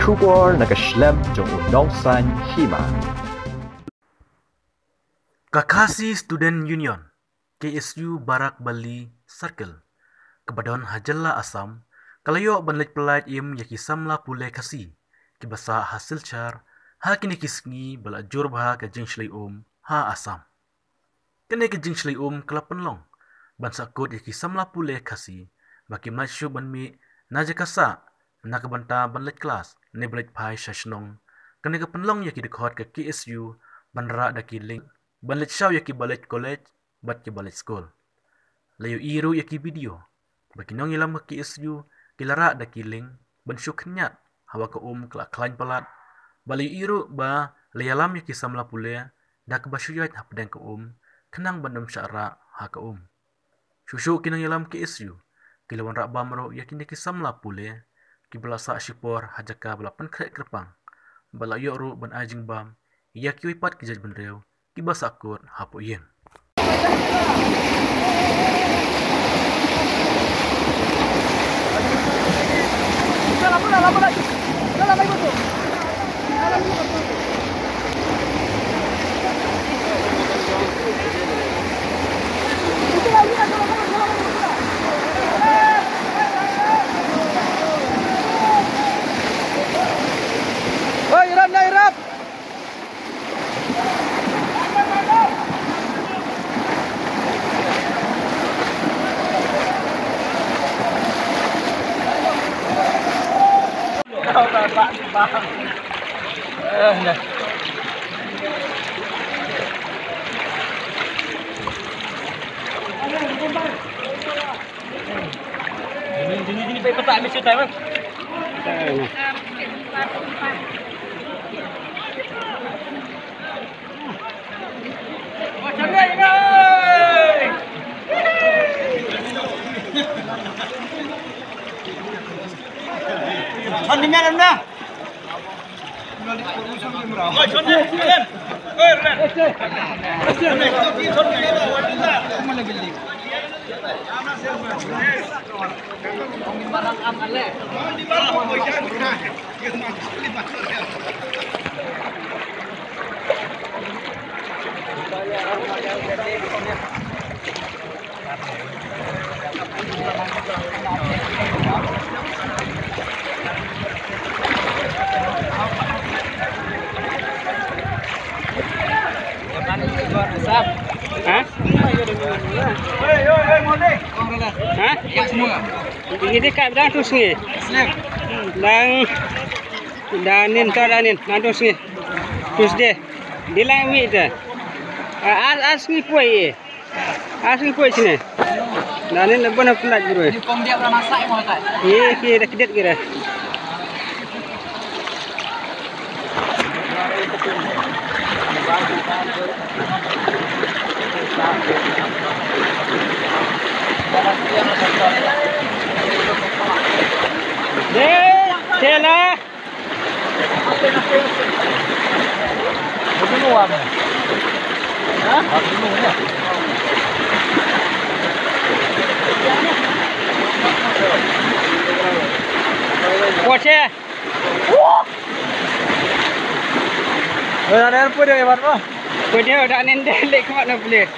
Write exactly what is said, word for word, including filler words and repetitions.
Khubor na ka shlem jong u nongsan hima. Ka Khasi Student Union, K S U Barak Bali Circle, kaba don ha jylla Assam, ka la ïoh ban leit pyllait im ïa ki samla pule Khasi kiba sah ha Silchar ha kine ki sngi ba la jur bha ka jingshlei um ha Assam. Kane ka jingshlei um ka la pynlong ban sahkut ïa ki samla pule Khasi ba kim lah shuh ban mih na jaka sah na ka bynta ban leit klas ne ban leit phai sha shnong. Kane ka pynlong ïa ki dkhot ka K S U ban rah da ki link ban leit shaw ïa kiba leit college bad kiba leit skul. La ïohi ruh ïa ki video ba ki nongïalam ka K S U ki la rah da ki link ban shu khynñiat haba ka um ka la khlaiñ palat. Ba la ïohi ruh ba la ïalam ïa ki samla pule da kaba shu ïaid hapdeng ka um khnang ban ym shah rah ha ka um. Shuh shuh ki nongïalam K S U ki la wanrah bam ruh ïa kine ki samla pule kiba la sah shipor ha jaka ba la pynkhreh kyrpang. Ba la ïoh ruh ban ai jingbam ïa kiwei pat ki jaitbynriew kiba sahkut hapoh ïing. Oi, irap na, irap. Sini, sini, sini, pakai petak ambil cerita, Bang. Macam ni, ini. Macam ni, mana? Ha? Ha? Ini dekat dah tu sini. Dang, dang nin, tak dang nin, dang tu sini. Tuesday. Di lang mi dah. Ah, as, as ni poi. Asing poi sini. Nani na bona pelat guru. Ni pom dia pernah masak mo ka. Ye, ye, dah kedet kira. Deh, deh lah. Pose. Oi, ada apa dia, Iwan, mah? Apa dia, dah nendel, lek, kat mana boleh?